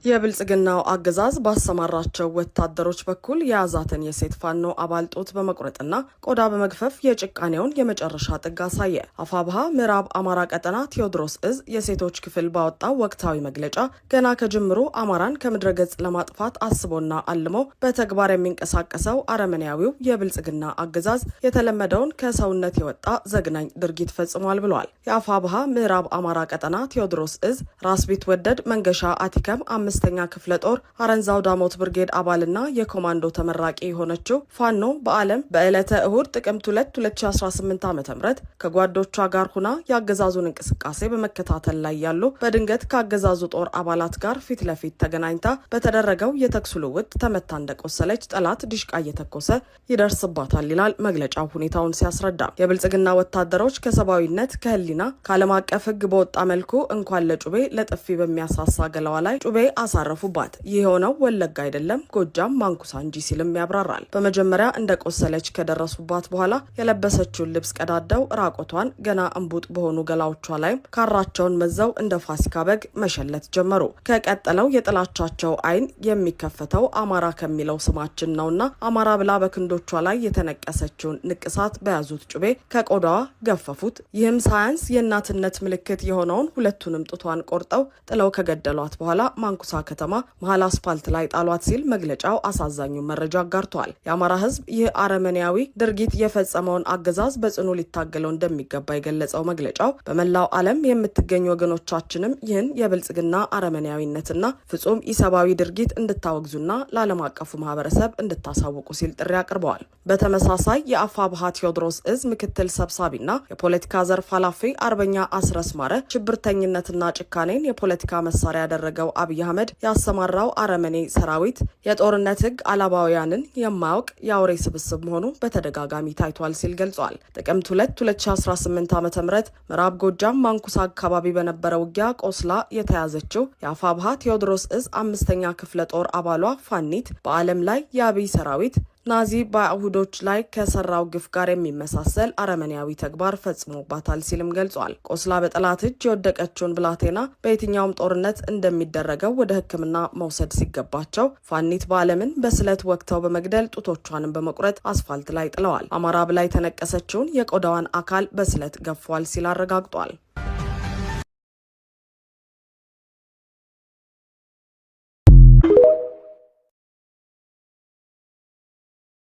የብልጽግናው አገዛዝ ባሰማራቸው ወታደሮች በኩል የያዛትን የሴት ፋኖ አባል ጡት በመቁረጥና ቆዳ በመግፈፍ የጭካኔውን የመጨረሻ ጥግ አሳየ። አፋብሃ ምዕራብ አማራ ቀጠና ቴዎድሮስ እዝ የሴቶች ክፍል ባወጣው ወቅታዊ መግለጫ ገና ከጅምሩ አማራን ከምድረ ገጽ ለማጥፋት አስቦና አልሞ በተግባር የሚንቀሳቀሰው አረመኔያዊው የብልጽግና አገዛዝ የተለመደውን ከሰውነት የወጣ ዘግናኝ ድርጊት ፈጽሟል ብሏል። የአፋብሃ ምዕራብ አማራ ቀጠና ቴዎድሮስ እዝ ራስ ቢትወደድ መንገሻ አቲከም 5ኛ ክፍለ ጦር አረንዛው ዳሞት ብርጌድ አባልና የኮማንዶ ተመራቂ የሆነችው ፋኖ በዓለም በዕለተ እሁድ ጥቅምት 2 2018 ዓ ም ከጓዶቿ ጋር ሁና የአገዛዙን እንቅስቃሴ በመከታተል ላይ ያሉ በድንገት ከአገዛዙ ጦር አባላት ጋር ፊት ለፊት ተገናኝታ በተደረገው የተኩስ ልውውጥ ተመታ እንደቆሰለች ጠላት ዲሽቃ እየተኮሰ ይደርስባታል ይላል መግለጫው ሁኔታውን ሲያስረዳ። የብልጽግና ወታደሮች ከሰብአዊነት፣ ከህሊና፣ ከዓለም አቀፍ ሕግ በወጣ መልኩ እንኳን ለጩቤ ለጥፊ በሚያሳሳ ገላዋ ላይ ጩቤ አሳረፉባት። ይህ የሆነው ወለጋ አይደለም ጎጃም ማንኩሳ እንጂ ሲልም ያብራራል። በመጀመሪያ እንደቆሰለች ከደረሱባት በኋላ የለበሰችውን ልብስ ቀዳደው ራቆቷን ገና እንቡጥ በሆኑ ገላዎቿ ላይም ካራቸውን መዘው እንደ ፋሲካ በግ መሸለት ጀመሩ። ከቀጠለው የጥላቻቸው አይን የሚከፈተው አማራ ከሚለው ስማችን ነውና አማራ ብላ በክንዶቿ ላይ የተነቀሰችውን ንቅሳት በያዙት ጩቤ ከቆዳዋ ገፈፉት። ይህም ሳያንስ የእናትነት ምልክት የሆነውን ሁለቱንም ጡቷን ቆርጠው ጥለው ከገደሏት በኋላ ማንኩሳ ከተማ መሀል አስፓልት ላይ ጣሏት ሲል መግለጫው አሳዛኙን መረጃ አጋርተዋል። የአማራ ሕዝብ ይህ አረመኔያዊ ድርጊት የፈጸመውን አገዛዝ በጽኑ ሊታገለው እንደሚገባ የገለጸው መግለጫው በመላው ዓለም የምትገኙ ወገኖቻችንም ይህን የብልጽግና አረመኔያዊነትና ፍጹም ኢሰብአዊ ድርጊት እንድታወግዙና ለዓለም አቀፉ ማህበረሰብ እንድታሳውቁ ሲል ጥሪ አቅርበዋል። በተመሳሳይ የአፋብሃ ቴዎድሮስ እዝ ምክትል ሰብሳቢና የፖለቲካ ዘርፍ ኃላፊ አርበኛ አስረስ ማረ ሽብርተኝነትና ጭካኔን የፖለቲካ መሳሪያ ያደረገው አብይ አህመድ ያሰማራው አረመኔ ሰራዊት የጦርነት ህግ አላባውያንን የማያውቅ የአውሬ ስብስብ መሆኑ በተደጋጋሚ ታይቷል ሲል ገልጿል። ጥቅምት 2 2018 ዓ ም ምዕራብ ጎጃም ማንኩሳ አካባቢ በነበረ ውጊያ ቆስላ የተያዘችው የአፋብሃ ቴዎድሮስ እዝ 5ኛ ክፍለ ጦር አባሏ ፋኒት በዓለም ላይ የአብይ ሰራዊት ናዚ በአይሁዶች ላይ ከሰራው ግፍ ጋር የሚመሳሰል አረመኔያዊ ተግባር ፈጽሞባታል ሲልም ገልጿል። ቆስላ በጠላት እጅ የወደቀችውን ብላቴና በየትኛውም ጦርነት እንደሚደረገው ወደ ሕክምና መውሰድ ሲገባቸው ፋኒት በዓለምን በስለት ወግተው በመግደል ጡቶቿንም በመቁረጥ አስፋልት ላይ ጥለዋል። አማራ ብላ የተነቀሰችውን የቆዳዋን አካል በስለት ገፏል ሲል አረጋግጧል።